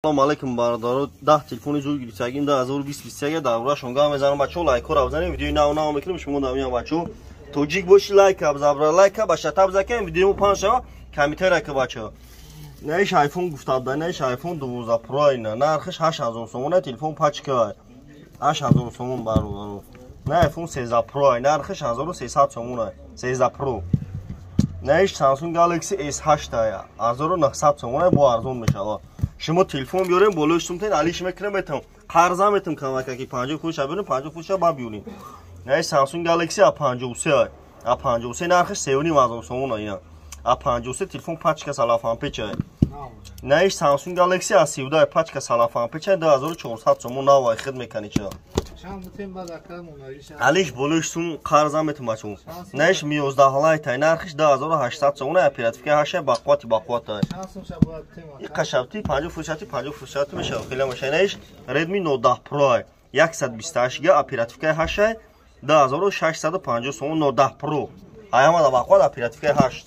Салом алейкум, бародаро. 10 телефони зуд гирифтагим 2021 дар бораашон гап мезанам. Бачаҳо, лайкҳоро бизанем, видеои нав нав мекунем. Шумо дамиям, бачаҳо, тоҷик боши, лайка бизабра, лайка ба шата бизакем, видеомо панҷ шава, комментария ка, бачаҳо. Наиш айфон гуфтабда, наиш айфон 12 Pro, ина нархиш 8000 сомон, телефон пачка 8000 сомон, бародаро. На iPhone 13 Pro, нархиш 1300 сомон, 13 Pro. Наиш Samsung Galaxy S8 1900 сомон, бо арзон мешавад. Шумо телефон биёрем, болои сумтен алиш мекунем, метам қарза метам, камака ки 50 фуша биёрем, 50 фуша ба биёрем. На Samsung Galaxy A53, A53 нархиш 3500 сомон, ина A53 телефон пачка салафан печа. На Samsung Galaxy A32 пачка салафан печа, 2400 сомон, навай хид мекани ча. Алиш болои сум қарза метам, бачо. Наиш Mi 11 Lite нархиш 2800 сомон, оперативка 8, бақуввати бақувват. И қашабти 50 фурсати, 50 фурсати мешава, хеле мешава. Наиш Redmi Note 10 Pro 128 г, оперативка 8, 2650 сомон, Note 10 Pro. Аяма да бақувват, оперативка 8.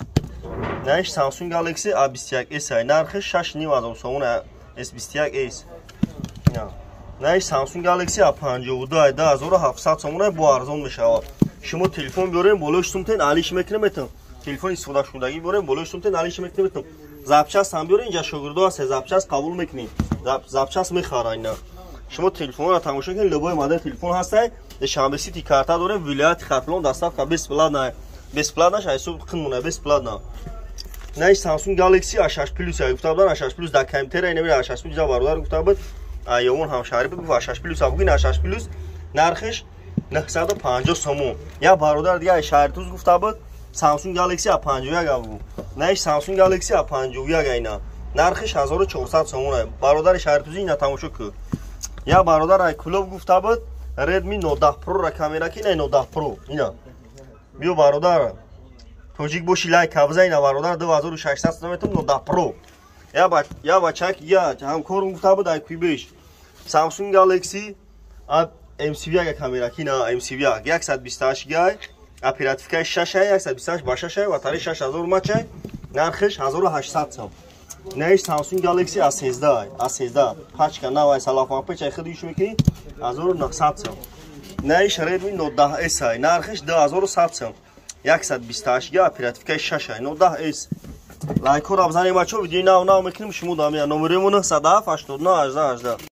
Наиш Samsung Galaxy A21s нархиш 6500 сомон, S21s. Наиш Samsung Galaxy A52 2700 сомон, бо арзон мешавад. Шумо телефон биёрем, болои сумтен алиш мекунем, метам. Телефон истифодашудагӣ биёрем, болои сумтен алиш мекунем, метам. Запчасть ҳам биёрем, инҷа шогирдо ҳаст, запчасть қабул мекунем. Запчасть мехаранд ина. Шумо телефонро тамошо кунед, любой модел телефон ҳастай. Душанбе Сити карта дорем, вилояти Хатлон доставка бесплатна. Бесплатна шайсу қинмона, бесплатна. Наиш Samsung Galaxy A6 Plus гуфта будан, A6 Plus дар компютер ина A6 Plus бародар гуфта буд. Айёмон ҳамшаҳрӣ буд, гуфт A6 Plus бугин, A6 Plus нархиш 950 сомон. Я бародар дига шаҳри Туз гуфта буд, Samsung Galaxy A51 буд. Наиш Samsung Galaxy A51 ина нархиш 1400 сомон. Бародари шаҳри Тузи, ина тамошо кун. Я бародар ай клуб гуфта буд, Redmi Note 10 Pro ра камера ки, ина Note 10 Pro ина. Биё, бародар, тоҷик боши, лайк бизан, ина, бародар, 2600 сомон метам Note 10 Pro. Я бачак, я ҳамкорум гуфта буд ай куйбеш, Samsung Galaxy M31 камера ки, ина M31 128 гай, оперативкаи 6, 128 ба 6, батареи 6000 мАч, нархиш 1800 сом. Наиш Samsung Galaxy A13, A13 пачка навай, салафан печай, худ юш мекунӣ, 1900 сом. Наиш Redmi Note 10S, нархиш 2100 сом, 128 га, оперативкаи 6, Note 10S. Лайкҳоро бизанем, бачаҳо, видеои нав нав мекунем. Шумо дамия номеремон 907 89 18 18.